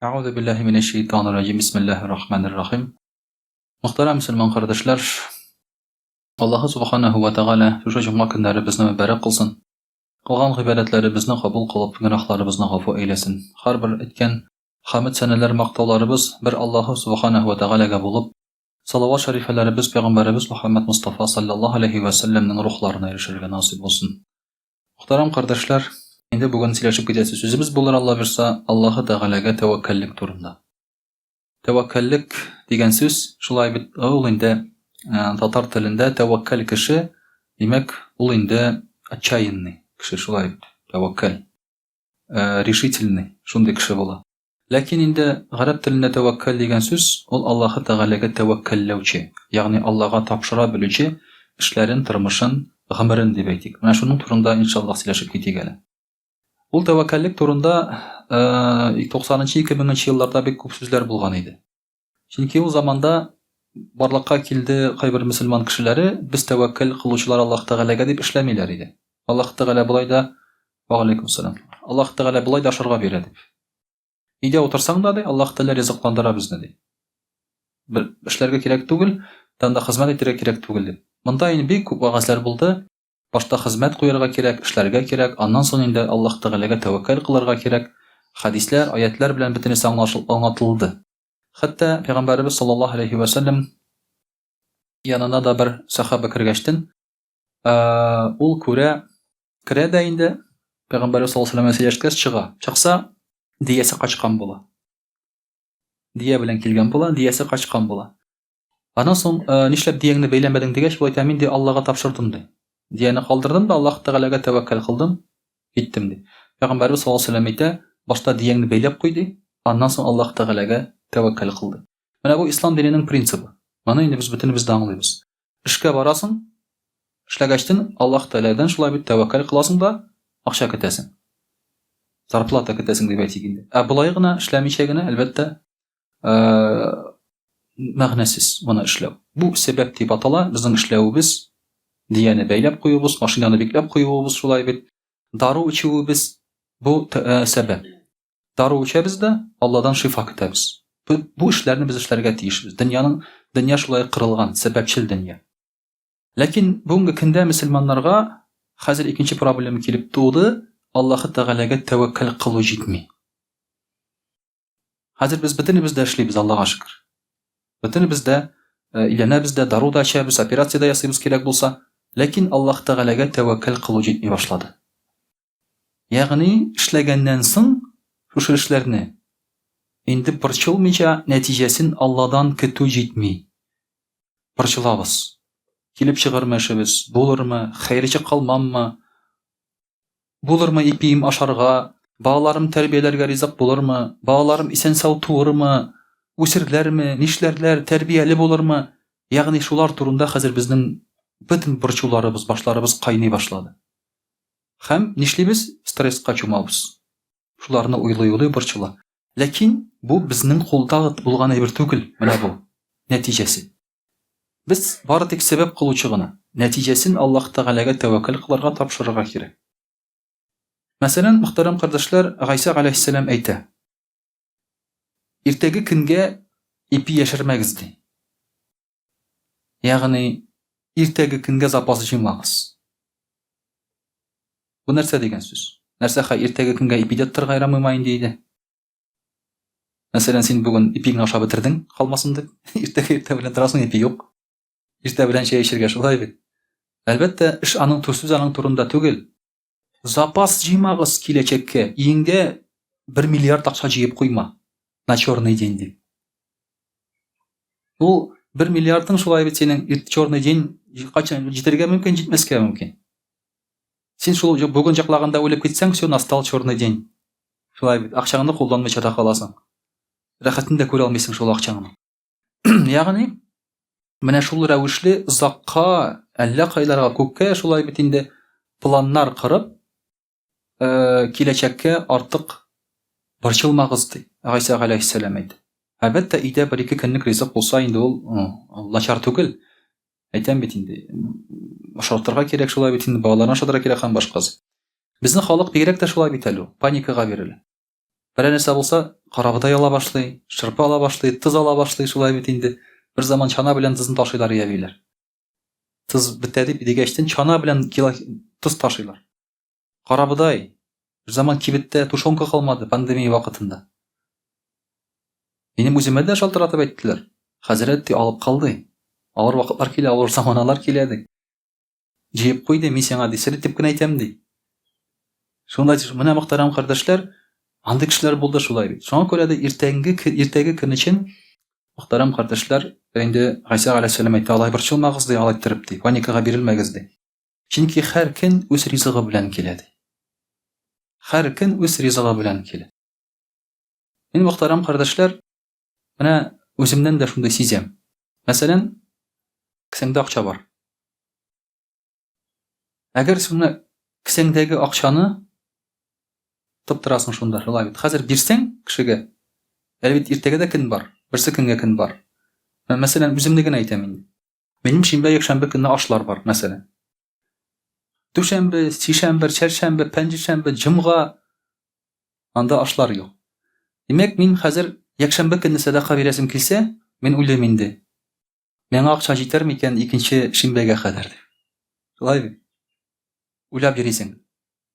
Әгъузу биллаһи минәш шәйтанир раҗим. Бисмиллаһир рахманир рахим. Мөхтәрәм мөселман кардәшләр, Аллаһы субханаһу ва тәгалә шушы җомга көннәребезне мөбарәк кылсын. Кылган гыйбадәтләребезне кабул кылып, гөнаһларыбызны гафу әйләсен. Һәрбер әйткән хәмед сәнәләр, мактауларыбыз бер Аллаһы субханаһу ва тәгаләгә булып, салават шәрифәләребез пәйгамбәребез Мөхәммәд Мостафа саллаллаһу алейһи вә сәлләмнең рухларына ирешергә насыйп булсын. Мөхтәрәм кардәшләр, инде бүген сөйләшеп китәсе сүзебез булыр, Алла бирса, Аллаһы Тәгаләгә тәвәккәллек турында. Тәвәккәллек дигән сүз, шулай бит, ул инде э, татар телендә тәвәккәл кеше, димәк, ул инде отчаянный кеше, шулай бит, тәвәккәл, э, решительный, шундый кеше була. Ләкин инде гарәп телендә тәвәккәл дигән сүз, ул Аллаһы Тәгаләгә тәвәккәлләүче, ягъни Аллага тапшыра белүче, эшләрен, тормышын, гомерен дип әйтик. Менә шуның турында, иншаллаһ, сөйләшеп китик әле. Ул тәвәккәллек турында 90 нчы, 2000 нче елларда бик күп сүзләр булган иде. Чөнки ул заманда барлыкка килде кайбер мөселман кешеләре, без тәвәккәл кылучылар Аллаһ Тәгаләгә дип эшләмиләр иде. Аллаһ Тәгалә болай да, Ва алейкум сәлам. Аллаһ Тәгалә болай да ашарга бирә дип. Өйдә утырсаң да ди, Аллаһ Тәгалә ризыкландыра безне ди. Бер эшләргә кирәк түгел, танда хезмәт итәргә кирәк түгел дип. Монда инде бик күп вәгазьләр булды. Башта хезмәт куярга кирәк, эшләргә кирәк, аннан соң инде Аллаһ Тәгаләгә тәвәккәл кылырга кирәк. Хәдисләр, аятлар белән бөтенесе аңлатылды. Хәтта Пәйгамбәребез саллаллаһу алейһи вә сәлләм янына да бер сәхабә кергәчтен, ул күрә, керә дә инде, Пәйгамбәребез саллаллаһу алейһи вә сәлләм сөйләшкәч чыга. Чыкса, диясе качкан була. Дия белән килгән була, диясе качкан була. Аннан соң, нишләп дияңне бәйләмәдең дигәч, бу әйтә, мин ди Аллага тапшырдым ди. Дияне калдырдым да Аллаһ Тәгаләгә тәвәккәл кылдым, киттем ди. Пәйгамбәребез саллаллаһу алейһи ва сәлләм әйтә, башта дияңне бәйләп куй ди, аннан соң Аллаһ Тәгаләгә тәвәккәл кыл ди. Менә бу ислам диненең принцибы. Моны инде без бөтенебез дә аңлыйбыз. Эшкә барасың, эшләгәчтен Аллаһ Тәгаләдән шулай бит тәвәккәл кыласың да акча көтәсең. Зарплата көтәсең дип әйтик инде. Ә болай гына эшләмичә генә, әлбәттә, мәгънәсез моны эшләү. Бу сәбәп дип атала, безнең эшләвебез, дияне бәйләп куюыбыз, машинаны бикләп куюыбыз шулай бит. Дару эчүебез бу сәбәп. Дару эчәбез дә, Алладан шифа көтәбез. Бу, бу эшләрне без эшләргә тиешбез. Дөньяның дөнья шулай кырылган, сәбәпчел дөнья. Ләкин бүгенге көндә мөселманнарга хәзер икенче проблема килеп туды, Аллаһы Тәгаләгә тәвәккәл кылу җитми. Хәзер без бөтенебез дә эшлибез, Аллага шөкер. Бөтенебез дә э, өйләнәбез дә, дару да эчәбез, операция дә ясыйбыз кирәк булса. Ләкин Аллаһ Тәгаләгә тәвәккәл кылу җитми башлады. Ягъни, эшләгәннән соң шушы эшләрне инде борчылмыйча нәтиҗәсен Алладан көтү җитми. Борчылабыз. Килеп чыгармы эшебез, булырмы, хәерче калмаммы, Булырмы ипием ашарга, балаларым тәрбияләргә ризык булырмы, балаларым исән-сау туырмы, үсерләрме, нишләрләр, тәрбияле булырмы? Ягъни шулар турында хәзер безнең бөтен борчуларыбыз, башларыбыз кайный башлады. Һәм нишлибез? Стресска чумабыз. Шуларны уйлый-уйлый борчыла. Ләкин бу безнең кулда булган әйбер түгел, менә бу нәтиҗәсе. Без бары тик сәбәп кылучы гына. Нәтиҗәсен Аллаһ Тәгаләгә тәвәккәл кылырга тапшырырга кирәк. Мәсәлән, мөхтәрәм кардәшләр, Гайсә галәйһиссәлам әйтә: Иртәге көнгә ипи яшермәгез, ди. Ягъни, иртәге көнгә запас җыймагыз. Бу нәрсә дигән сүз? Нәрсә, хәй, иртәге көнгә ипи дә тотарга ярамыймы инде иде? Мәсәлән, син бүген ипиңне ашап бетердең, калмасын дип. Иртәгә иртә белән торасың, ипи юк. Иртә белән чәй эчәргә шулай бит. Әлбәттә, эш аның сүз аның турында түгел. Запас җыймагыз киләчәккә. Өеңдә 1 миллиард акча җыеп куйма. На черный день дип. Ул 1 миллиардың шулай бит синең черный день кайчан җитәргә мөмкин, җитмәскә мөмкин. Син шул бүген җаклаганда үлеп китсәң, все, настал черный день. Шулай бит, акчаңны кулланмыйча да каласың. Рәхәтен дә күрә алмыйсың шул акчаңны. Ягъни, менә шул рәвешле озакка, әллә кайларга, күккә шулай бит инде планнар корып, э, киләчәккә артык борчылмагыз ди. Гайсә галәйһиссәлам әйтте. Әлбәттә, өйдә бер-ике көнлек ризык булса инде ул начар түгел. Әйтәм бит инде, ашатырга кирәк шулай бит инде, балаларны ашатырга кирәк һәм башкасы. Безнең халык бигрәк тә шулай бит әле ул, паникага бирелә. Берәр нәрсә булса, карабодай ала башлый, шырпы ала башлый, тоз ала башлый, шулай бит инде. Бер заман чана белән тозын ташыйлар әбиләр. Тоз бетә дип дигәчтен чана белән кило тоз ташыйлар. Карабодай. Бер заман кибеттә тушенка калмады пандемия вакытында. Минем үземә дә шалтыратып әйттеләр. Хәзрәт ди, алып кал ди. Авыр вакытлар килә, авыр заманалар килә ди. Җыеп куй ди, мин сиңа ди, сер итеп кенә әйтәм ди. Шунда менә мөхтәрәм кардәшләр, андый кешеләр булды шулай бит. Шуңа күрә дә иртәнге иртәге көн өчен мөхтәрәм кардәшләр, инде Гайсә галәйһиссәлам әйтте, алай борчылмагыз ди, алай иттереп ди, паникага бирелмәгез ди. Чөнки һәр көн үз ризыгы белән килә ди. Һәр көн үз ризыгы белән килә. Мин мөхтәрәм кардәшләр, менә үземнән дә шундый сизәм. Мәсәлән, кесәңдә акча бар. Әгәр шуны кесәңдәге акчаны тып торасың шунда, шулай бит. Хәзер бирсәң кешегә, әле бит иртәгә дә көн бар, берсе көнгә көн бар. Мәсәлән, үземне генә әйтәм инде. Минем шимбә, якшәмбе көнне ашлар бар, мәсәлән. Дүшәмбе, сишәмбе, чәршәмбе, пәнҗешәмбе, җомга анда ашлар юк. Димәк, мин хәзер якшәмбе көнне сәдака бирәсем килсә, мин уйлыйм инде. Миңа акча җитәр микән икенче шимбәгә кадәр дип. Шулай бит? Уйлап йөрисең.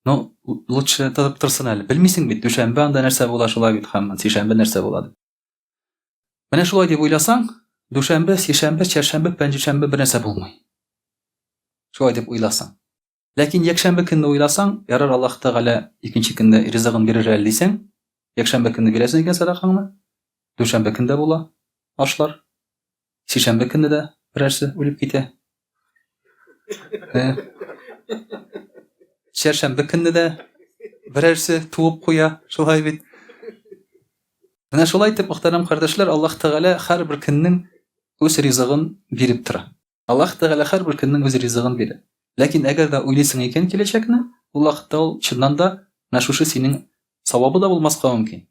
Ну, лучше тотып торсын әле. Белмисең бит, дүшәмбе анда нәрсә була, шулай бит, һәм сишәмбе нәрсә була дип. Менә шулай дип уйласаң, дүшәмбе, сишәмбе, чәршәмбе, пәнҗешәмбе бер нәрсә булмый. Шулай дип уйласаң. Ләкин якшәмбе көнне уйласаң, ярар, Аллаһ Тәгалә икенче көндә ризыгын бирер әле дисәң, якшәмбе көнне бирәсең икән сәдакаңны, дүшәмбе көндә була ашлар, сишәмбе көнне дә берәрсе үлеп китә. Чәршәмбе көнне дә берәрсе туып куя, шулай бит. Менә шулай итеп, мөхтәрәм кардәшләр, Аллаһ Тәгалә һәрбер көннең үз ризыгын биреп тора. Аллаһ Тәгалә һәрбер көннең үз ризыгын бирә. Ләкин әгәр дә уйлыйсың икән киләчәкне, ул вакытта ул чыннан да менә шушы синең савабы да булмаска мөмкин,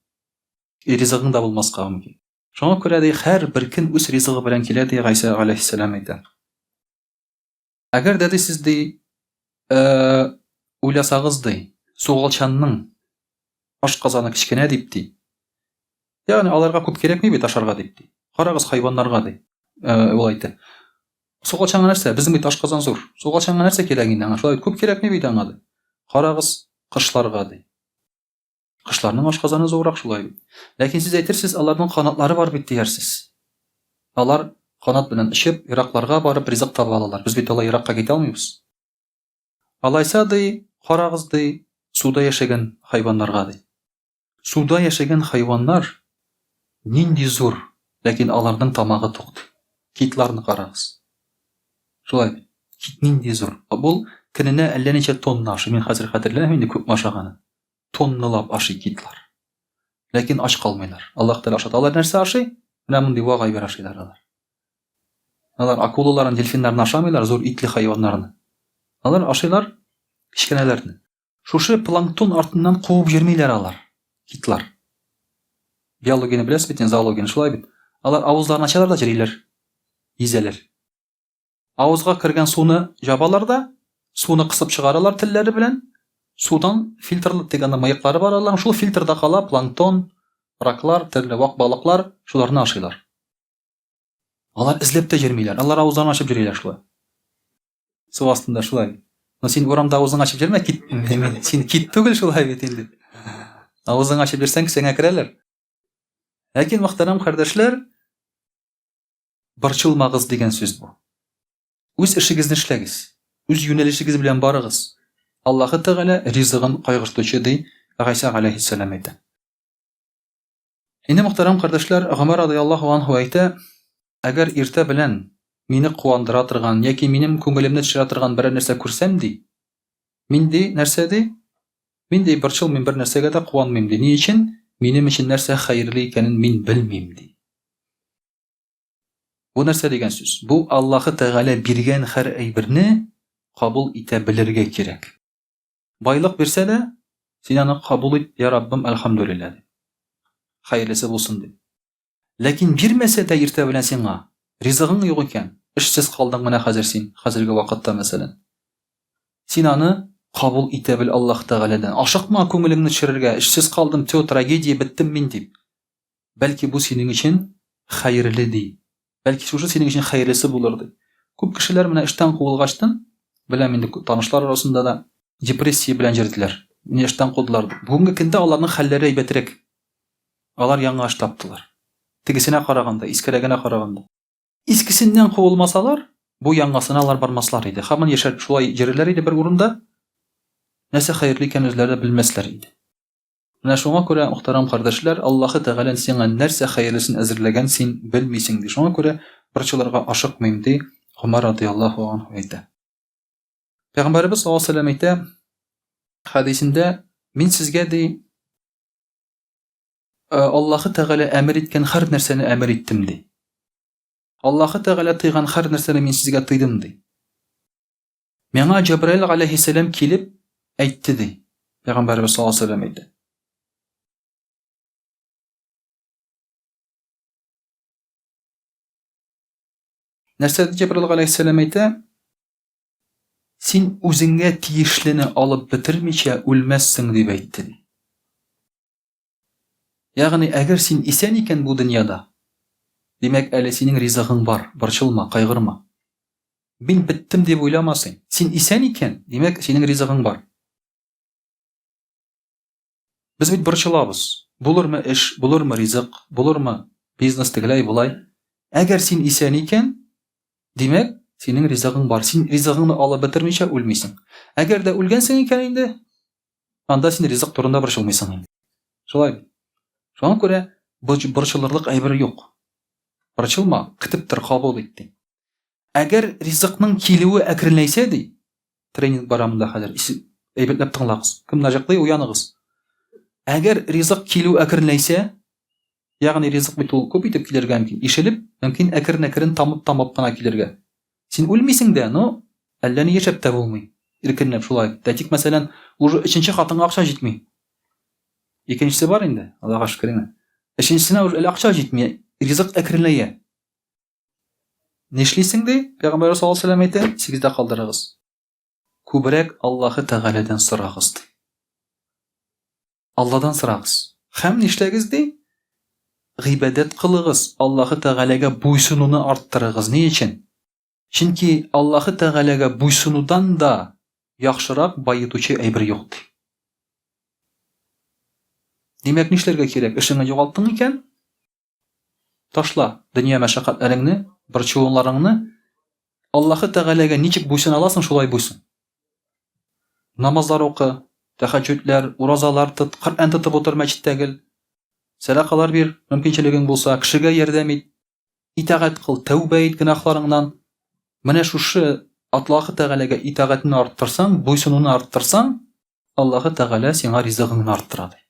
и ризыгың да булмаска мөмкин. Шуңа күрә ди, һәрбер көн үз ризыгы белән килә, ди Гайсә галәйһиссәлам әйтә. Әгәр дә ди сез ди, уйласагыз ди, сугалчанның ашказаны кечкенә дип ди. Ягъни аларга күп кирәкми бит ашарга дип ди. Карагыз хайваннарга ди. Ул әйтә. Сугалчанга нәрсә? Безнең бит ашказан зур. Сугалчанга нәрсә кирәк инде аңа? Шулай күп кирәкми бит аңа ди. Карагыз кошларга ди. Кошларның ашказаны зуррак шулай бит. Ләкин сез әйтерсез, аларның канатлары бар бит диярсез. Алар канат белән очып, еракларга барып ризык таба алалар. Без бит алай еракка китә алмыйбыз. Алайса ди, карагыз ди, суда яшәгән хайваннарга ди. Суда яшәгән хайваннар нинди зур, ләкин аларның тамагы тук ди. Китларны карагыз. Шулай бит. Кит нинди зур. Бу көненә әллә ничә тонна ашый. Мин хәзер хәтерләмим инде күпме ашаганын. Тонналап ашый китлар. Ләкин ач калмыйлар. Аллаһ Тәгалә ашата. Алар нәрсә ашый? Менә мондый вак әйбер ашыйлар алар. Алар акулаларын, дельфиннарны ашамыйлар, зур итле хайваннарны. Алар ашыйлар кечкенәләрне. Шушы планктон артыннан куып йөрмиләр алар, китлар. Биологияне беләсез бит, зоологияне шулай бит. Алар авызларын ачалар да җөриләр, йөзәләр. Авызга кергән суны җабалар да, суны кысып чыгаралар телләре белән. Судан фильтрлы теге анда мыеклары бар аларның, шул фильтрда кала планктон, раклар, төрле вак балыклар, шуларны ашыйлар. Алар эзләп тә йөрмиләр, алар авызларын ачып йөриләр шулай. Су астында шулай. Но син урамда авызың ачып йөрмә, кит, син кит түгел шулай бит инде. Авызың ачып йөрсәң, кесәңә керәләр. Ләкин, мөхтәрәм кардәшләр, борчылмагыз дигән сүз бу. Үз эшегезне эшләгез, үз юнәлешегез белән барыгыз. Аллаһы Тәгалә ризыгын кайгыртучы, ди Гайсә галәйһиссәлам әйтә. Инде, мөхтәрәм кардәшләр, Гомәр радыяллаһу анһу әйтә, Әгәр иртә белән мине куандыра торган яки минем күңелемне төшерә торган берәр нәрсә күрсәм, ди, мин, ди, нәрсә, ди? Мин, ди, борчылмыйм, бер нәрсәгә дә куанмыйм, ди. Ни өчен? Минем өчен нәрсә хәерле икәнен мин белмим, ди. Бу нәрсә дигән сүз? Бу Аллаһы Тәгалә биргән һәр әйберне кабул итә белергә кирәк. Байлык бирсә дә, син аны кабул ит, я Раббым, әлхәмдүлилләһ дип. Хәерлесе булсын дип. Ләкин бирмәсә дә иртә белән сиңа, ризыгың юк икән, эшсез калдың менә хәзер син, хәзерге вакытта, мәсәлән. Син аны Кабул итә бел Аллаһ Тәгаләдән. Ашыкма күңелеңне төшерергә, эшсез калдым, тё, трагедия, беттем мин дип. Бәлки бу синең өчен хәерле ди. Бәлки шушы синең өчен хәерлесе булыр ди. Күп кешеләр менә эштән куылгачтын, беләм инде танышлар арасында да, депрессия белән йөрделәр. Мине эштән кудылар дип. Бүгенге көндә аларның хәлләре әйбәтрәк. Алар яңа эш таптылар. Тегесенә караганда, искерәгенә караганда. Искесеннән куылмасалар, бу яңасына алар бармаслар иде. Һаман яшәр, шулай йөрерләр иде бер урында. Нәрсә хәерле икәнен үзләре дә белмәсләр иде. Менә шуңа күрә, мөхтәрәм кардәшләр, Аллаһы Тәгалә сиңа нәрсә хәерлесен әзерләгән, син белмисең, ди. Шуңа күрә борчылырга ашыкмыйм, ди Гомәр радыяллаһу анһу әйтә. Пәйгамбәребез саллаллаһу алейһи ва сәлләм әйтә, хәдисендә, мин сезгә, ди, Аллаһы Тәгалә әмер иткән һәр нәрсәне әмер иттем, ди. Аллаһы Тәгалә тыйган һәр нәрсәне мин сезгә тыйдым, ди. Миңа Җәбраил галәйһиссәлам килеп әйтте, ди. Пәйгамбәребез саллаллаһу алейһи ва сәлләм әйтә. Нәрсә диде Җәбраил галәйһиссәлам әйтә? Син үзеңә тиешлене алып бетермичә үлмәссең, дип әйтте, ди. Ягъни, әгәр син исән икән бу дөньяда, димәк, әле синең ризыгың бар, борчылма, кайгырма. Мин беттем дип уйлама син. Син исән икән, димәк, синең ризыгың бар. Без бит борчылабыз. Булырмы эш, булырмы ризык, булырмы бизнес тегеләй болай. Әгәр син исән икән, димәк, синең ризыгың бар. Син ризыгыңны алып бетермичә үлмисең. Әгәр дә үлгәнсең икән инде, Анда син ризык турында борчылмыйсың инде. Шулай бит. Шуңа күрә борчылырлык әйбер юк. Борчылма, көтеп тор, кабул ит ди. Әгәр ризыкның килүе әкренләйсә ди, тренинг бара монда хәзер, әйбәтләп тыңлагыз. Кемнәр йоклый, уяныгыз. Әгәр ризык килү әкренләйсә, ягъни ризык бит ул күп итеп килергә мөмкин, ишелеп, мөмкин әкрен-әкрен тамып-тамып кына килергә. Син үлмисең дә, но әллә ни яшәп тә булмый. Иркенләп шулай. Әйтик, мәсәлән, уже өченче хатынга акча җитми. Икенчесе бар инде, Аллага шөкер инде. Өченчесенә уже әле акча җитми, ризык әкренләя. Нишлисең ди? Пәйгамбәр саллаллаһу алейһи ва сәлләм әйтә, исегездә калдырыгыз. Күбрәк Аллаһы Тәгаләдән сорагыз ди. Алладан сорагыз. Һәм нишләгез ди? Гыйбадәт кылыгыз, Аллаһы Тәгаләгә буйсынуны арттырыгыз. Ни өчен? Чөнки Аллаһы Тәгаләгә буйсынудан да яхшырак баетучы әйбер юк ди. Димәк, нишләргә кирәк? Эшеңне югалттың икән, Ташла дөнья мәшәкатьләреңне, борчылуларыңны. Аллаһы Тәгаләгә ничек буйсына аласың, шулай буйсын. Намазлар укы, тәһәҗҗүдләр, уразалар тот, Коръән тотып утыр мәчеттә гел. Сәдакалар бир, мөмкинчелегең булса, кешегә ярдәм ит. Итагать кыл, тәүбә ит гөнаһларыңнан. Менә шушы Аллаһы Тәгаләгә итагатьне арттырсаң, буйсынуны арттырсаң, Аллаһы Тәгалә сиңа ризыгыңны арттыра ди.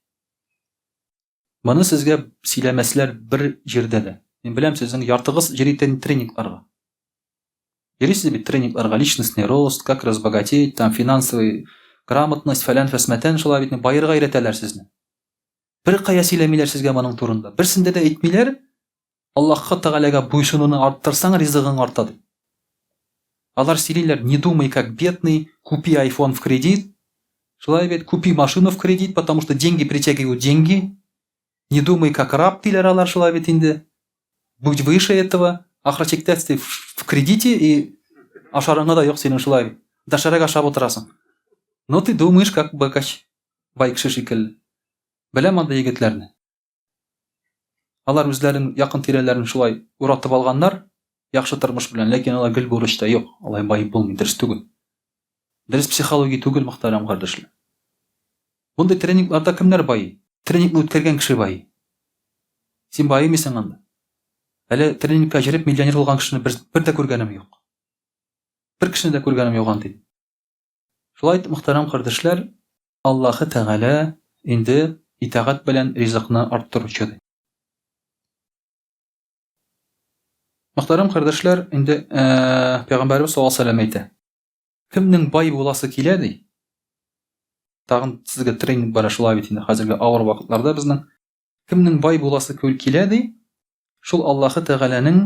Моны сезгә сөйләмәсләр бер җирдә дә. Мин беләм, сезнең яртыгыз йөри тренингларга. Йөрисез бит тренингларга, личностный рост, как разбогатеть, там финансовый грамотность, фәлән фәсмәтән шулай бит, баерга өйрәтәләр сезне. Бер кая сөйләмиләр сезгә моның турында. Берсендә дә әйтмиләр, Аллаһка Тәгаләгә буйсынуны арттырсаң, ризыгың арта дип. Алар сөйлиләр, не думай как бедный, купи айфон в кредит. Шулай бит, купи машину в кредит, потому что деньги притягивают деньги. Не думай как раб, диләр алар шулай бит инде. Будь выше этого. Ахыр чиктә ты в кредите и ашарыңа да юк синең шулай бит. Доширак ашап утырасың. Но ты думаешь как богач, бай кеше шикелле. Беләм андый егетләрне. Алар үзләрен, якын тирәләрен шулай уратып алганнар, яхшы тормыш белән, ләкин алар гел бурычта. Юк, алай баеп булмый, дөрес түгел. Дөрес психология түгел, мөхтәрәм кардәшләр. Мондый тренингларда кемнәр байый? Тренингны үткәргән кеше байый. Син байымыйсың анда. Әле тренингка җөреп миллионер булган кешене бер, бер дә күргәнем юк. Бер кешене дә күргәнем юк андый. Шулай итеп, мөхтәрәм кардәшләр, Аллаһы Тәгалә инде итагать белән ризыкны арттыручы, ди. Мөхтәрәм кардәшләр, инде Пәйгамбәребез саллаллаһу алейһи ва сәлләм әйтә. Кемнең бай буласы килә, ди. Тагын сезгә тренинг бара шулай бит инде хәзерге авыр вакытларда безнең. Кемнең бай буласы килә, ди, шул Аллаһы Тәгаләнең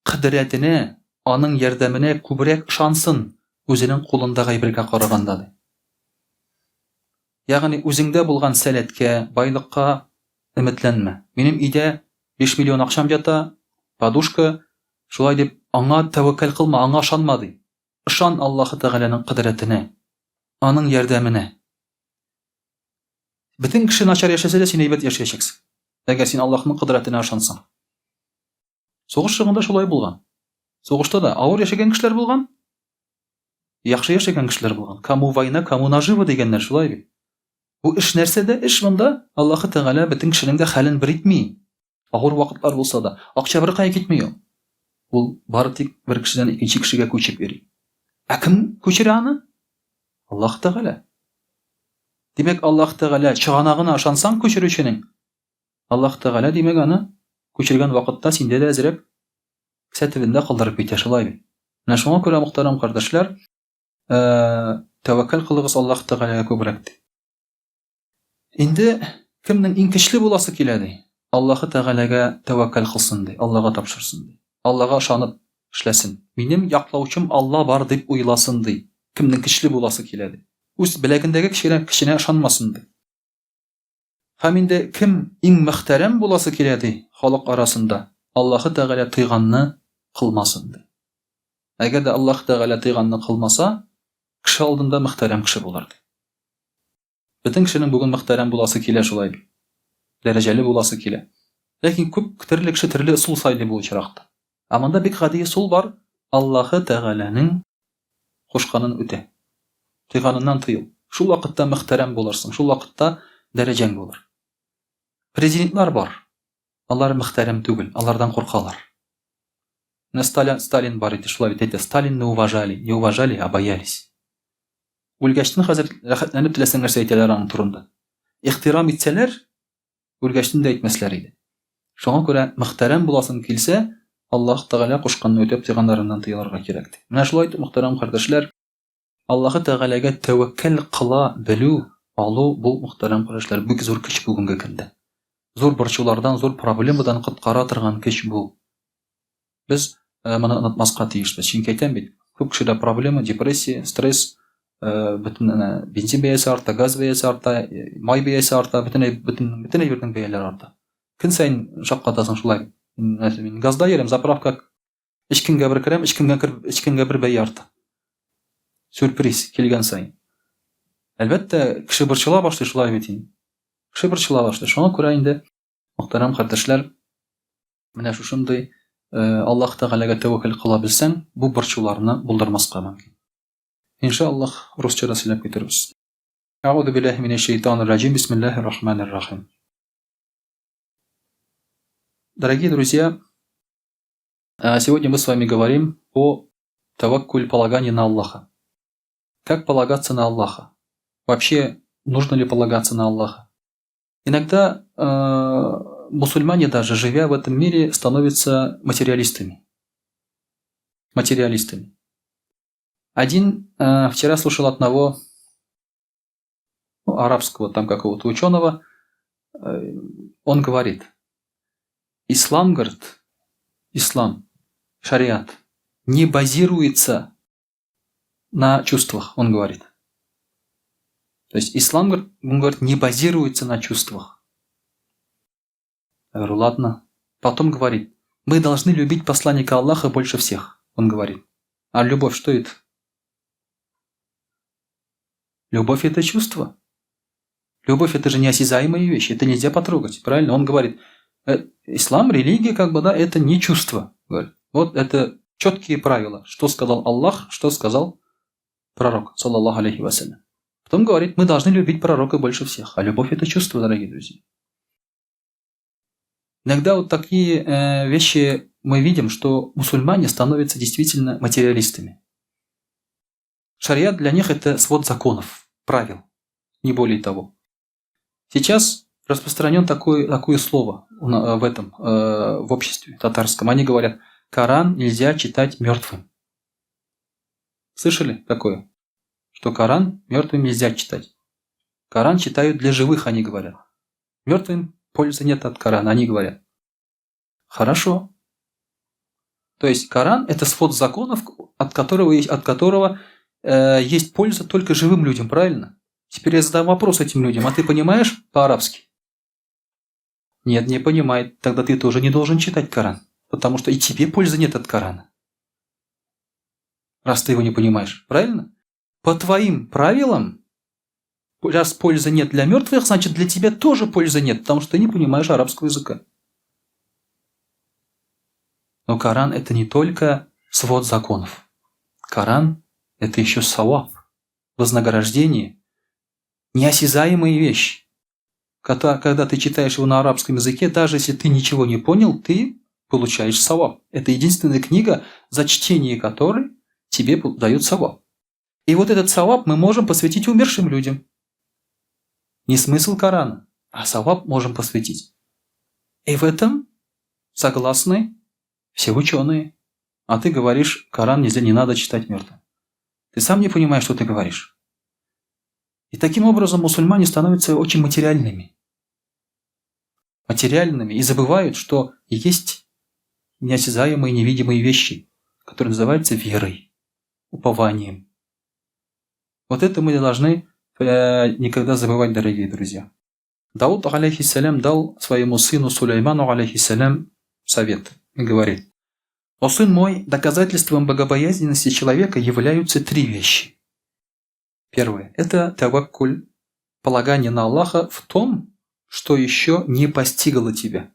кодрәтенә, аның ярдәменә күбрәк ышансын. үзенең кулындагы әйбергә караганда, ди. Ягъни үзеңдә булган сәләткә, байлыкка өметләнмә. Минем өйдә 5 миллион акчам ята, подушка, шулай дип аңа тәвәккәл кылма, аңа ышанма, ди. Ышан Аллаһы Тәгаләнең кодрәтенә, аның ярдәменә. Бөтен кеше начар яшәсә дә, син әйбәт яшәячәксең. Әгәр син Аллаһның кодрәтенә ышансаң. Сугыш чорында шулай булган. Сугышта да авыр яшәгән кешеләр булган, яхшы яшәгән кешеләр булган. Кому война, кому нажива дигәннәр шулай бит. Бу эш нәрсәдә? Эш монда Аллаһы Тәгалә бөтен кешенең дә хәлен бер итми. Авыр вакытлар булса да, акча беркая китми ул. Ул бары тик бер кешедән икенче кешегә күчеп йөри. Ә кем күчерә аны? Аллаһ Тәгалә. Димәк, Аллаһ Тәгалә чыганагына ышансаң күчерүченең, Аллаһ Тәгалә, димәк, аны күчергән вакытта синдә дә әзрәк кесә төбендә калдырып китә, шулай бит? Менә шуңа күрә, мөхтәрәм кардәшләр, тәвәккәл кылыгыз Аллаһ Тәгаләгә күбрәк ди. Инде кемнең иң көчле буласы килә ди, Аллаһы Тәгаләгә тәвәккәл кылсын ди, Аллага тапшырсын ди. Аллага ышанып эшләсен. Минем яклаучым Алла бар дип уйласын ди. Кемнең көчле буласы килә ди. Үз беләгендәге кечкенә көченә ышанмасын ди. Һәм инде кем иң мөхтәрәм буласы килә ди халык арасында, Аллаһы Тәгалә тыйганны кылмасын ди. Әгәр дә Аллаһы Тәгалә тыйганны кылмаса, кеше алдында мөхтәрәм кеше булыр ди. Бөтен кешенең бүген мөхтәрәм буласы килә шулай бит. Дәрәҗәле буласы килә. Ләкин күп төрле кеше төрле ысул сайлый бу очракта. Ә монда бик гади ысул бар, Аллаһы Тәгаләнең кушканын үтә. Тыйганыннан тыел. Шул вакытта мөхтәрәм булырсың, шул вакытта дәрәҗәң булыр. Президентлар бар. Алар мөхтәрәм түгел, алардан куркалар. Менә Сталин, Сталин бар иде, шулай бит әйтә, Сталинны уважали, не уважали, а боялись. Үлгәчтен хәзер рәхәтләнеп теләсәң нәрсә әйтәләр аның турында. Ихтирам итсәләр, үлгәчтен дә әйтмәсләр иде. Шуңа күрә мөхтәрәм буласың килсә, Аллаһ Тәгалә кушканны үтәп тыйганнарыннан тыелырга кирәк ди. Менә шулай итеп, мөхтәрәм кардәшләр, Аллаһы Тәгаләгә тәвәккәл кыла белү, алу бу мөхтәрәм кардәшләр бик зур көч бүгенге көндә. Зур борчулардан, зур проблемадан коткара торган көч бу. Без моны онытмаска тиешбез. Чөнки әйтәм бит, күп кешедә проблема, депрессия, стресс, бөтен бензин бәясе арта, газ бәясе арта, май бәясе арта, бөтен бөтен бөтен әйбернең бәяләре арта. Көн саен шаккатасың шулай. Мин газда йөрим, заправка өч көнгә бер керәм, өч көнгә кереп, өч көнгә бер бәя арта. Сюрприз килгән саен. Әлбәттә, кеше борчыла башлый шулай бит инде. Кеше борчыла башлый. Шуңа күрә инде, мөхтәрәм кардәшләр, Менә шушындый Аллаһ Тәгаләгә тәвәккәл кыла белсәң, бу борчуларны булдырмаска мөмкин. Иншаллаһ, русча да сөйләп китербез. Әгъузу биллаһи минәш шәйтанир раҗим. Бисмиллаһир рахманир рахим. Дорогие друзья, сегодня мы с вами говорим о таваккуль, полагании на Аллаха. Как полагаться на Аллаха? Вообще, нужно ли полагаться на Аллаха? Иногда мусульмане даже, живя в этом мире, становятся материалистами. Материалистами. Один вчера слушал одного, ну, арабского там какого-то ученого, он говорит, ислам, говорит, ислам, шариат, не базируется на чувствах, он говорит. То есть ислам, он говорит, не базируется на чувствах. Я говорю, ладно. Потом говорит, мы должны любить посланника Аллаха больше всех, он говорит. А любовь что это? Любовь – это чувство. Любовь – это же неосязаемая вещь, это нельзя потрогать, правильно? Он говорит, ислам, религия, как бы, да, это не чувство. Говорит. Вот это четкие правила, что сказал Аллах, что сказал пророк, саллаллаху алейхи вассалям. Потом говорит, мы должны любить пророка больше всех. А любовь – это чувство, дорогие друзья. Иногда вот такие вещи мы видим, что мусульмане становятся действительно материалистами. Шариат для них – это свод законов, правил, не более того. Сейчас распространен такое слово в обществе татарском. Они говорят, Коран нельзя читать мертвым. Слышали такое? Что Коран мертвым нельзя читать. Коран читают для живых, они говорят. Мертвым пользы нет от Корана, они говорят. Хорошо. То есть Коран – это свод законов, от которого есть польза только живым людям, правильно? Теперь я задам вопрос этим людям, а ты понимаешь по-арабски? Нет, не понимает. Тогда ты тоже не должен читать Коран, потому что и тебе пользы нет от Корана. Раз ты его не понимаешь, правильно? По твоим правилам, раз пользы нет для мертвых, значит для тебя тоже пользы нет, потому что ты не понимаешь арабского языка. Но Коран – это не только свод законов. Коран – это еще саваб, вознаграждение, неосязаемые вещи. Когда ты читаешь его на арабском языке, даже если ты ничего не понял, ты получаешь саваб. Это единственная книга, за чтение которой тебе дают саваб. И вот этот саваб мы можем посвятить умершим людям. Не смысл Корана, а саваб можем посвятить. И в этом согласны все ученые. А ты говоришь, Коран нельзя, не надо читать мертвым. Ты сам не понимаешь, что ты говоришь. И таким образом мусульмане становятся очень материальными. Материальными и забывают, что есть неосязаемые невидимые вещи, которые называются верой, упованием. Вот это мы не должны никогда забывать, дорогие друзья. Дауд, алейхиссалям, дал своему сыну Сулейману, алейхиссалям, совет и говорит: «О сын мой, доказательством богобоязненности человека являются три вещи. Первое – это таваккуль, полагание на Аллаха в том, что еще не постигло тебя.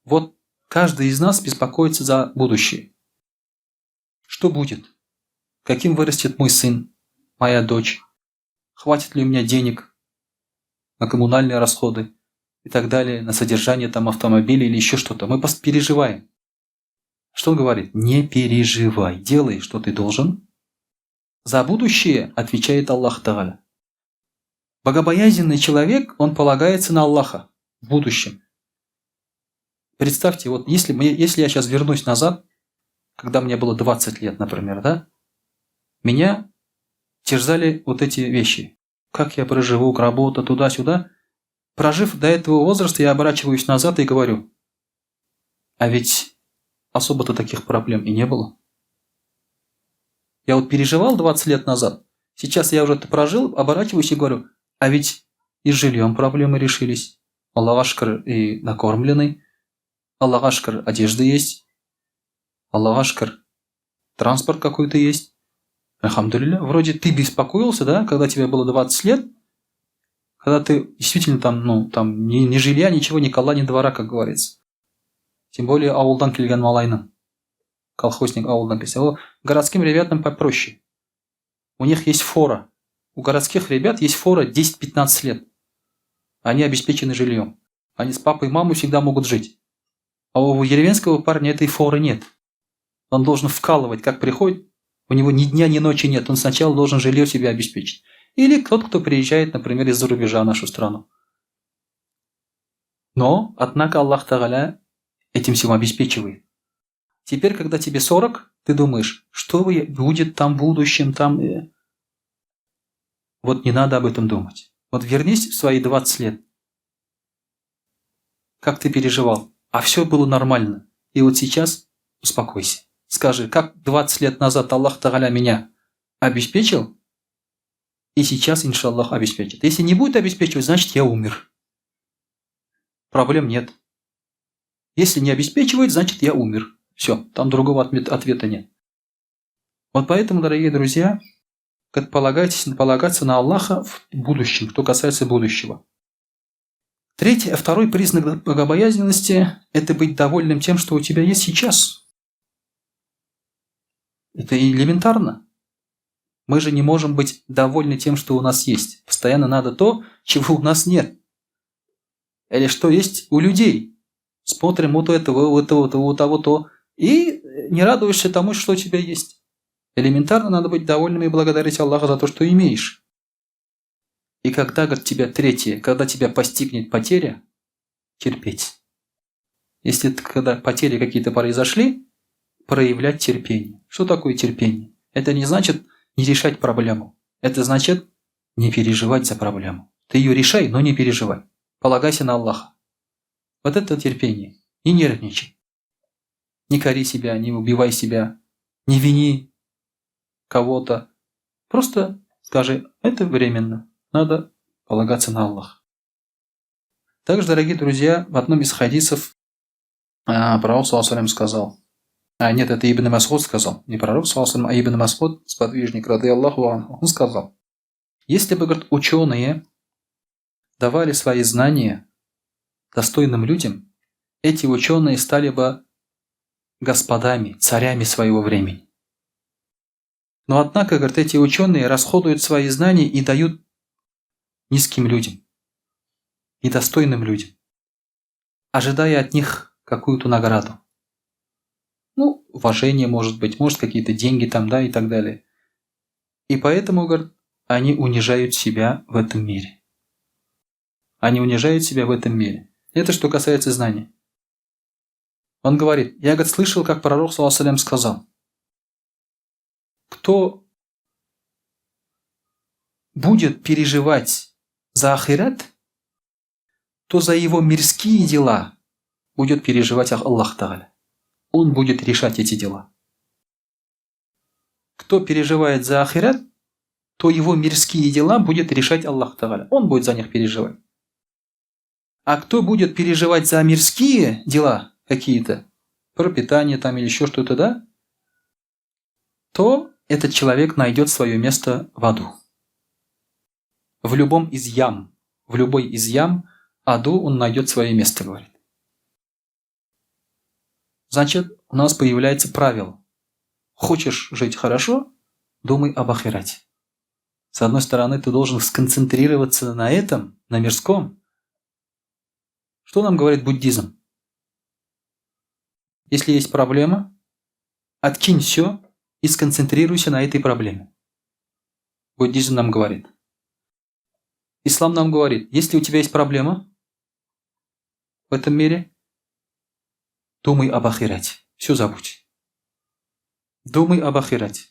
Вот каждый из нас беспокоится за будущее. Что будет? Каким вырастет мой сын, моя дочь? Хватит ли у меня денег на коммунальные расходы и так далее, на содержание там автомобиля или еще что-то? Мы переживаем. Что он говорит? Не переживай, делай, что ты должен. За будущее отвечает Аллах Тагаля. Богобоязненный человек, он полагается на Аллаха в будущем. Представьте, вот если я сейчас вернусь назад, когда мне было 20 лет, например, да, меня терзали вот эти вещи. Как я проживу, работа, туда-сюда. Прожив до этого возраста, я оборачиваюсь назад и говорю, а ведь особо-то таких проблем и не было. Я вот переживал 20 лет назад, сейчас я уже это прожил, оборачиваюсь и говорю, а ведь и с жильем проблемы решились. Аллага шөкер и накормленный, Аллага шөкер одежда есть, Аллага шөкер транспорт какой-то есть. Альхамдулилля. Вроде ты беспокоился, да, когда тебе было 20 лет, когда ты действительно там, ну, там ни жилья, ничего, ни кола, ни двора, как говорится. Тем более авылдан килгән малайның. Колхозник авылдан килсә. Городским ребятам попроще. У них есть фора. У городских ребят есть фора 10-15 лет. Они обеспечены жильем. Они с папой и мамой всегда могут жить. А у деревенского парня этой форы нет. Он должен вкалывать, как приходит, у него ни дня, ни ночи нет. Он сначала должен жилье себе обеспечить. Или тот, кто приезжает, например, из-за рубежа в нашу страну. Но, однако, Аллах Тагаля этим всем обеспечивает. Теперь, когда тебе 40, ты думаешь, что будет там в будущем, там... Вот не надо об этом думать. Вот вернись в свои 20 лет. Как ты переживал? А все было нормально. И вот сейчас успокойся. Скажи, как 20 лет назад Аллах Тагаля меня обеспечил, и сейчас, иншаллах, обеспечит. Если не будет обеспечивать, значит, я умер. Проблем нет. Если не обеспечивает, значит, я умер. Все, там другого ответа нет. Вот поэтому, дорогие друзья, полагаться на Аллаха в будущем, что касается будущего. Второй признак богобоязненности – это быть довольным тем, что у тебя есть сейчас. Это элементарно. Мы же не можем быть довольны тем, что у нас есть. Постоянно надо то, чего у нас нет. Или что есть у людей. Смотрим вот у этого, у этого, у того, то. И не радуешься тому, что у тебя есть. Элементарно надо быть довольным и благодарить Аллаха за то, что имеешь. И когда, говорит, тебя третье, когда тебя постигнет потеря, терпеть. Если когда потери какие-то произошли, проявлять терпение. Что такое терпение? Это не значит не решать проблему. Это значит не переживать за проблему. Ты ее решай, но не переживай. Полагайся на Аллаха. Вот это терпение. Не нервничай. Не кори себя, не убивай себя, не вини. кого-то. Просто скажи, это временно, надо полагаться на Аллаха. Также, дорогие друзья, в одном из хадисов пророк, саллаллаху сказал, а нет, это Ибн Мас'уд сказал, не пророк, саллаллаху, а Ибн Мас'уд, сподвижник, رضي الله عنه, он сказал, если бы, говорит, ученые давали свои знания достойным людям, эти ученые стали бы господами, царями своего времени. Но однако, говорит, эти ученые расходуют свои знания и дают низким людям, недостойным людям, ожидая от них какую-то награду. Ну, уважение может быть, может какие-то деньги там, да, и так далее. И поэтому, говорит, они унижают себя в этом мире. Они унижают себя в этом мире. Это что касается знаний. Он говорит, я, говорит, слышал, как пророк, صلى الله, сказал, кто будет переживать за ахират, то за его мирские дела будет переживать Аллах تعالى. Он будет решать эти дела. Кто переживает за ахират, то его мирские дела будет решать Аллах تعالى. Он будет за них переживать. А кто будет переживать за мирские дела какие-то, пропитание там или еще что-то, да, то этот человек найдет свое место в аду. В любом из ям, в любой из ям аду он найдет свое место, говорит. Значит, у нас появляется правило. Хочешь жить хорошо, думай об ахирате. С одной стороны, ты должен сконцентрироваться на этом, на мирском. Что нам говорит буддизм? Если есть проблема, откинь все и сконцентрируйся на этой проблеме. Буддизм нам говорит. Ислам нам говорит, если у тебя есть проблема в этом мире, думай об ахирате. Все забудь. Думай об ахирате.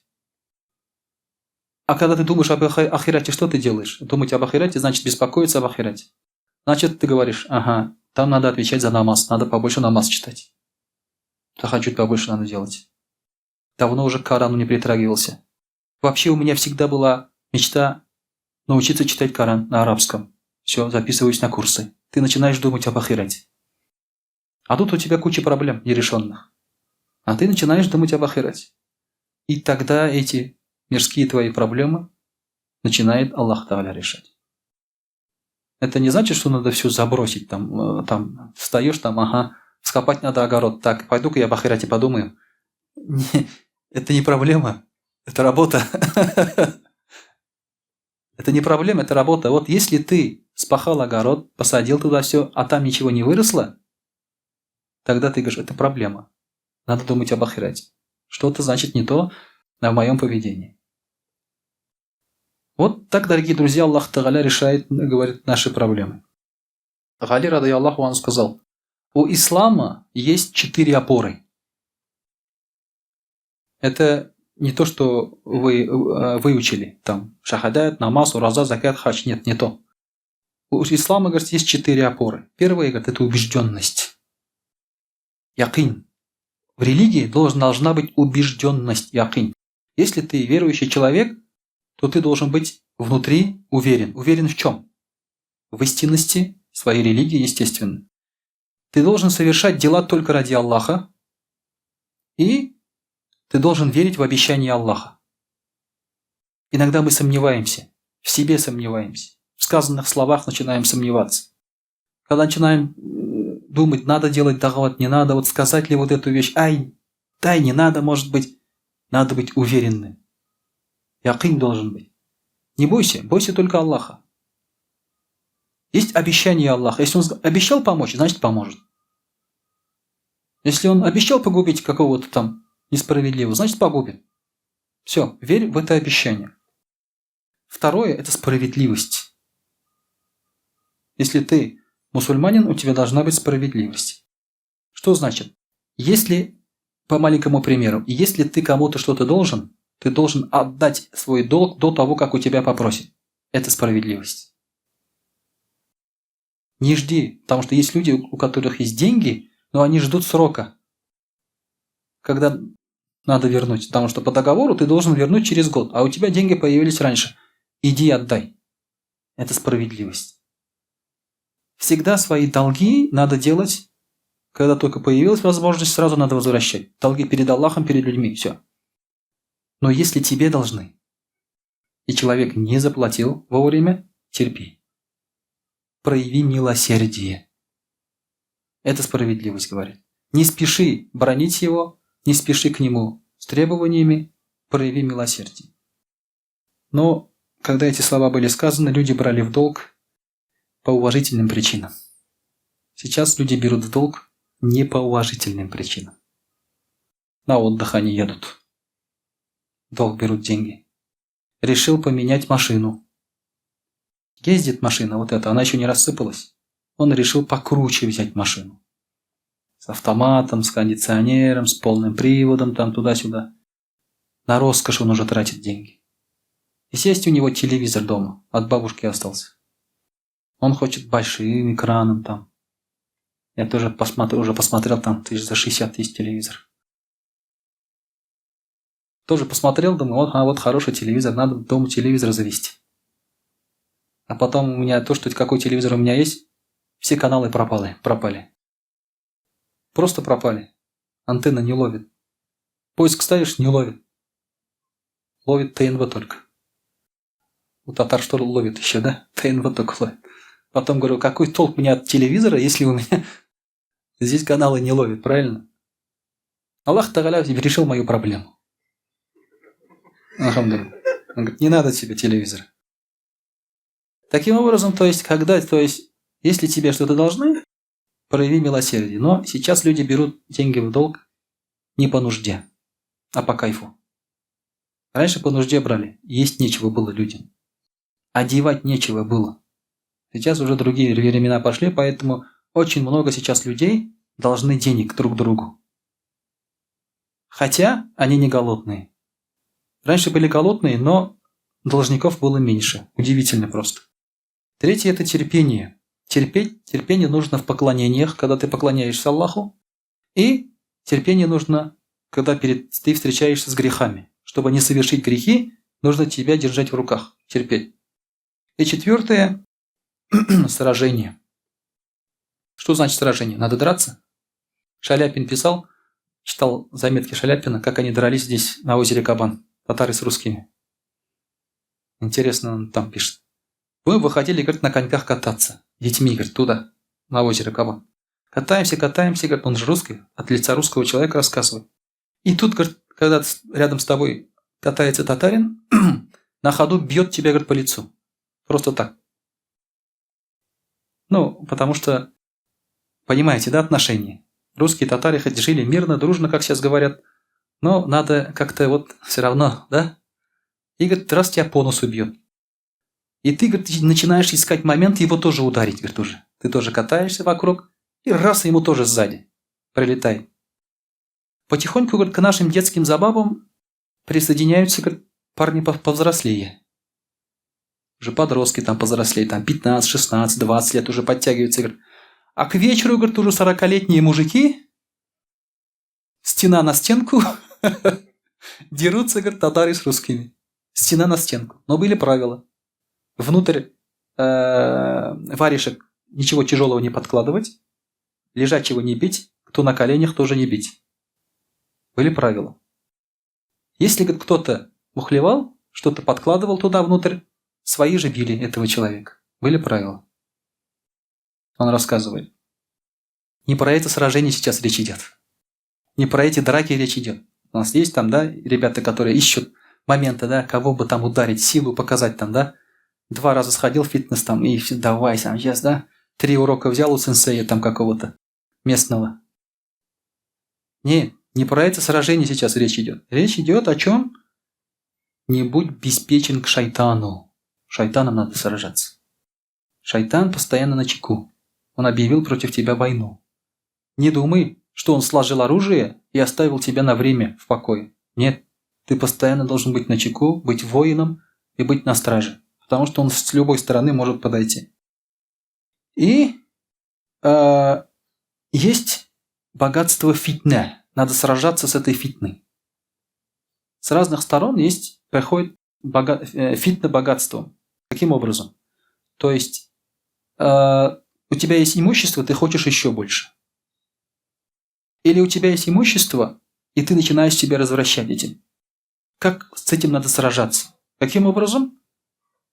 А когда ты думаешь об ахирате, что ты делаешь? Думать об ахирате значит беспокоиться об ахирате. Значит, ты говоришь, ага, там надо отвечать за намаз, надо побольше намаз читать. Тахаджуд побольше надо делать. Давно уже к Корану не притрагивался. Вообще у меня всегда была мечта научиться читать Коран на арабском. Все, записываюсь на курсы. Ты начинаешь думать об ахирате. А тут у тебя куча проблем нерешенных. А ты начинаешь думать об ахирате. И тогда эти мирские твои проблемы начинает Аллах تعالى решать. Это не значит, что надо все забросить, там встаешь, там, ага, вскопать надо огород, так, пойду-ка я об ахирате подумаю. Не, это не проблема, это работа. Это не проблема, это работа. Вот если ты спахал огород, посадил туда все, а там ничего не выросло, тогда ты говоришь, это проблема. Надо думать об ахирате. Что-то значит не то в моем поведении. Вот так, дорогие друзья, Аллах تعالى решает, говорит, наши проблемы. Гали, رضي الله عنه, сказал, у ислама есть четыре опоры. Это не то, что вы выучили, там, шахадат, намаз, ураза, закят, хадж. Нет, не то. У ислама, говорит, есть четыре опоры. Первое, говорит, это убежденность. يقين. В религии должна быть убежденность, يقين. Если ты верующий человек, то ты должен быть внутри уверен. Уверен в чем? В истинности своей религии, естественно. Ты должен совершать дела только ради Аллаха, и ты должен верить в обещание Аллаха. Иногда мы сомневаемся, в себе сомневаемся, в сказанных словах начинаем сомневаться. Когда начинаем думать, надо делать дағват, не надо, вот сказать ли вот эту вещь, ай, да, не надо, может быть, надо быть уверенным. يقين должен быть. Не бойся, бойся только Аллаха. Есть обещание Аллаха. Если он обещал помочь, значит поможет. Если он обещал погубить какого-то там несправедливого, значит погубит. Все, верь в это обещание. Второе – это справедливость. Если ты мусульманин, у тебя должна быть справедливость. Что значит? Если, по маленькому примеру, если ты кому-то что-то должен, ты должен отдать свой долг до того, как у тебя попросят. Это справедливость. Не жди, потому что есть люди, у которых есть деньги, но они ждут срока. Когда Надо вернуть, потому что по договору ты должен вернуть через год, а у тебя деньги появились раньше. Иди отдай. Это справедливость. Всегда свои долги надо делать, когда только появилась возможность, сразу надо возвращать. Долги перед Аллахом, перед людьми, все. Но если тебе должны, и человек не заплатил вовремя, терпи. Прояви милосердие. Это справедливость говорит. Не спеши бранить его, не спеши к нему с требованиями, прояви милосердие. Но когда эти слова были сказаны, люди брали в долг по уважительным причинам. Сейчас люди берут в долг не по уважительным причинам. На отдых они едут. Долг берут деньги. Решил поменять машину. Ездит машина вот эта, она еще не рассыпалась. Он решил покруче взять машину. С автоматом, с кондиционером, с полным приводом, там туда-сюда. На роскошь он уже тратит деньги. И есть у него телевизор дома, от бабушки остался. Он хочет большим экраном там. Я тоже посмотрел, уже посмотрел, там тысяч за 60 есть телевизор. Тоже посмотрел, думаю, вот, а вот хороший телевизор, надо дома телевизор завести. А потом у меня то, что какой телевизор у меня есть, все каналы пропали, пропали. Просто пропали. Антенна не ловит. Поиск ставишь, не ловит. Ловит ТНВ только. У татар что ловит еще, да? ТНВ только ловит. Потом говорю, какой толк мне от телевизора, если у меня здесь каналы не ловит, правильно? Аллах Тагаля решил мою проблему. Алхамдулилля. Он говорит, не надо тебе телевизор. Таким образом, то есть, когда, то есть, если тебе что-то должны, прояви милосердие. Но сейчас люди берут деньги в долг не по нужде, а по кайфу. Раньше по нужде брали, есть нечего было людям. Одевать нечего было. Сейчас уже другие времена пошли, поэтому очень много сейчас людей должны денег друг другу. Хотя они не голодные. Раньше были голодные, но должников было меньше. Удивительно просто. Третье – это терпение. Терпеть, терпение нужно в поклонениях, когда ты поклоняешься Аллаху. И терпение нужно, когда ты встречаешься с грехами. Чтобы не совершить грехи, нужно тебя держать в руках, терпеть. И четвертое – сражение. Что значит сражение? Надо драться? Шаляпин писал, читал заметки Шаляпина, как они дрались здесь на озере Кабан, татары с русскими. Интересно, он там пишет. Мы выходили, говорит, на коньках кататься. Детьми, говорит, туда, на озеро Кабан. Катаемся, катаемся, говорит, он же русский, от лица русского человека рассказывает. И тут, говорит, когда рядом с тобой катается татарин, на ходу бьет тебя, говорит, по лицу. Просто так. Ну, потому что, понимаете, да, отношения. Русские татары хоть жили мирно, дружно, как сейчас говорят, но надо как-то вот все равно, да? И, говорит, раз тебя по носу бьет. И ты, говорит, начинаешь искать момент его тоже ударить, говорит, уже. Ты тоже катаешься вокруг, и раз ему тоже сзади прилетает. Потихоньку, говорит, к нашим детским забавам присоединяются, говорит, парни повзрослее. Уже подростки там повзрослее, там 15, 16, 20 лет уже подтягиваются. Говорит. А к вечеру, говорит, уже 40-летние мужики, стена на стенку, дерутся, говорит, татары с русскими. Стена на стенку. Но были правила. Внутрь варежек ничего тяжелого не подкладывать, лежачего не бить, кто на коленях, тоже не бить. Были правила. Если, говорит, кто-то мухлевал, что-то подкладывал туда внутрь, свои же били этого человека. Были правила. Он рассказывает. Не про это сражение сейчас речь идет. Не про эти драки речь идет. У нас есть там, да, ребята, которые ищут моменты, да, кого бы там ударить, силу показать там, да. Два раза сходил в фитнес там и все, давай сам сейчас, да. Три урока взял у сенсея там какого-то местного. Не, не про это сражение сейчас речь идет. Речь идет о чем? Не будь беспечен к шайтану. Шайтаном надо сражаться. Шайтан постоянно начеку. Он объявил против тебя войну. Не думай, что он сложил оружие и оставил тебя на время в покое. Нет, ты постоянно должен быть начеку, быть воином и быть на страже. Потому что он с любой стороны может подойти. И есть богатство фитне. Надо сражаться с этой фитной. С разных сторон есть, приходит бога, фитна богатством. Каким образом? То есть у тебя есть имущество, ты хочешь еще больше. Или у тебя есть имущество, и ты начинаешь себя развращать этим. Как с этим надо сражаться? Каким образом?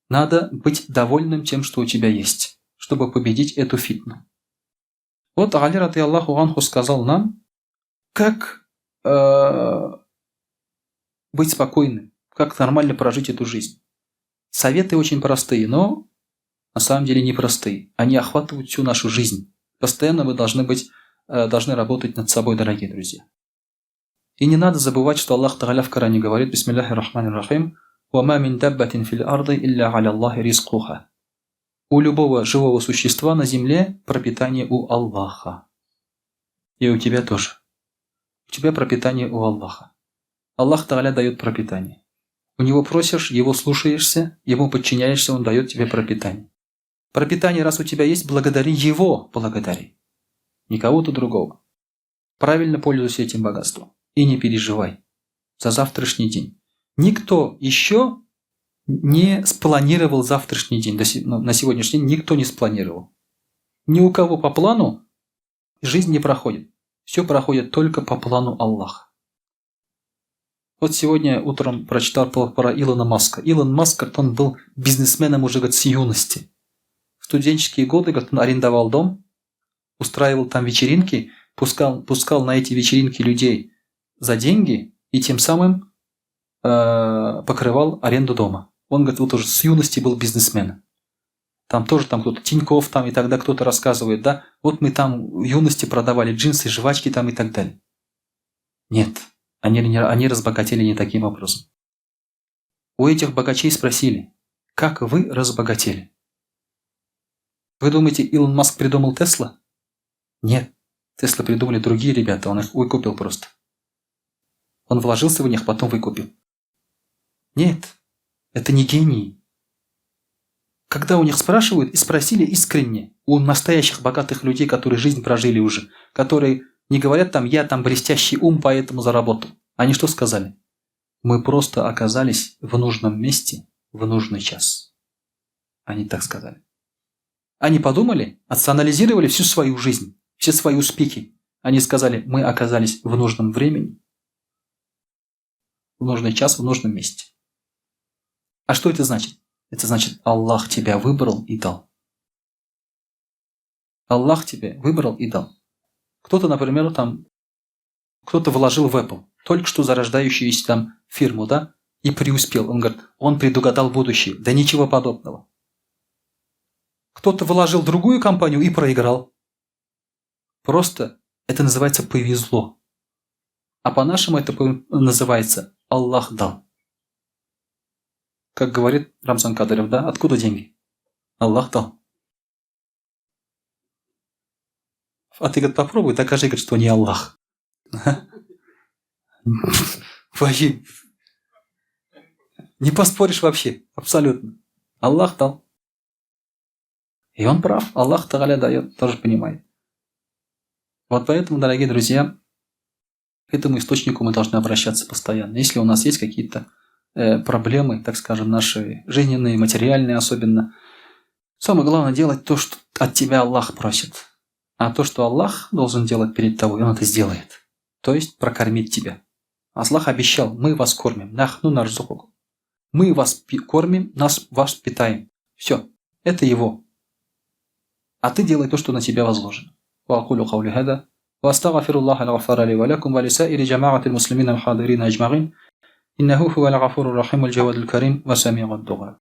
Надо быть довольным тем, что у тебя есть, чтобы победить эту фитну. Вот Али рады Аллаху Анху сказал нам, как быть спокойным, как нормально прожить эту жизнь. Советы очень простые, но на самом деле непростые. Они охватывают всю нашу жизнь. Постоянно мы должны работать над собой, дорогие друзья. И не надо забывать, что Аллах Тагаля в Коране говорит, Бисмиллахи рахмани рахим, «Вама мин даббатин фил арды илля аля Аллахи ризкуха». У любого живого существа на земле пропитание у Аллаха. И у тебя тоже. У тебя пропитание у Аллаха. Аллах Тагаля дает пропитание. У него просишь, его слушаешься, ему подчиняешься, он дает тебе пропитание. Пропитание, раз у тебя есть, благодари его, благодари. Не кого-то другого. Правильно пользуйся этим богатством. И не переживай за завтрашний день. Никто еще не спланировал завтрашний день. На сегодняшний день никто не спланировал. Ни у кого по плану жизнь не проходит. Все проходит только по плану Аллаха. Вот сегодня утром прочитал про Илона Маска. Илон Маск, говорит, он был бизнесменом уже, говорит, с юности. В студенческие годы, говорит, он арендовал дом, устраивал там вечеринки, пускал на эти вечеринки людей за деньги и тем самым покрывал аренду дома. Он, говорит, вот уже с юности был бизнесменом. Там тоже там кто-то, Тиньков там и тогда кто-то рассказывает, да, вот мы там в юности продавали джинсы, жвачки там и так далее. Нет, они разбогатели не таким образом. У этих богачей спросили, как вы разбогатели? Вы думаете, Илон Маск придумал Тесла? Нет, Тесла придумали другие ребята, он их выкупил просто. Он вложился в них, потом выкупил. Нет, это не гении. Когда у них спрашивают, и спросили искренне, у настоящих богатых людей, которые жизнь прожили уже, которые не говорят там, я там блестящий ум, поэтому заработал. Они что сказали? Мы просто оказались в нужном месте в нужный час. Они так сказали. Они подумали, анализировали всю свою жизнь, все свои успехи. Они сказали, мы оказались в нужном времени, в нужный час, в нужном месте. А что это значит? Это значит, Аллах тебя выбрал и дал. Аллах тебя выбрал и дал. Кто-то, например, там, кто-то вложил в Apple, только что зарождающуюся там фирму, да, и преуспел. Он говорит, он предугадал будущее. Да ничего подобного. Кто-то вложил в другую компанию и проиграл. Просто это называется повезло. А по-нашему это называется Аллах дал. Как говорит Рамзан Кадыров, да, откуда деньги? Аллах дал. А ты, говорит, попробуй, докажи, говорит, что не Аллах. Вообще, не поспоришь вообще, абсолютно. Аллах дал. И он прав, Аллах Тагаля дает, тоже понимает. Вот поэтому, дорогие друзья, к этому источнику мы должны обращаться постоянно. Если у нас есть какие-то проблемы, так скажем, наши жизненные, материальные особенно, самое главное делать то, что от тебя Аллах просит. А то, что Аллах должен делать перед тобой, он это сделает. То есть прокормить тебя. Аллах обещал, мы вас кормим. Нахну нарзукукум. Мы вас кормим, нас вас питаем. Все, это его. А ты делай то, что на тебя возложено. وأقول قولي هذا وأستغفر الله الغفار لي ولكم ولسائر جماعة المسلمين الحاضرين أجمعين إنه هو الغفور الرحيم الجواد الكريم وسميع الدعاء.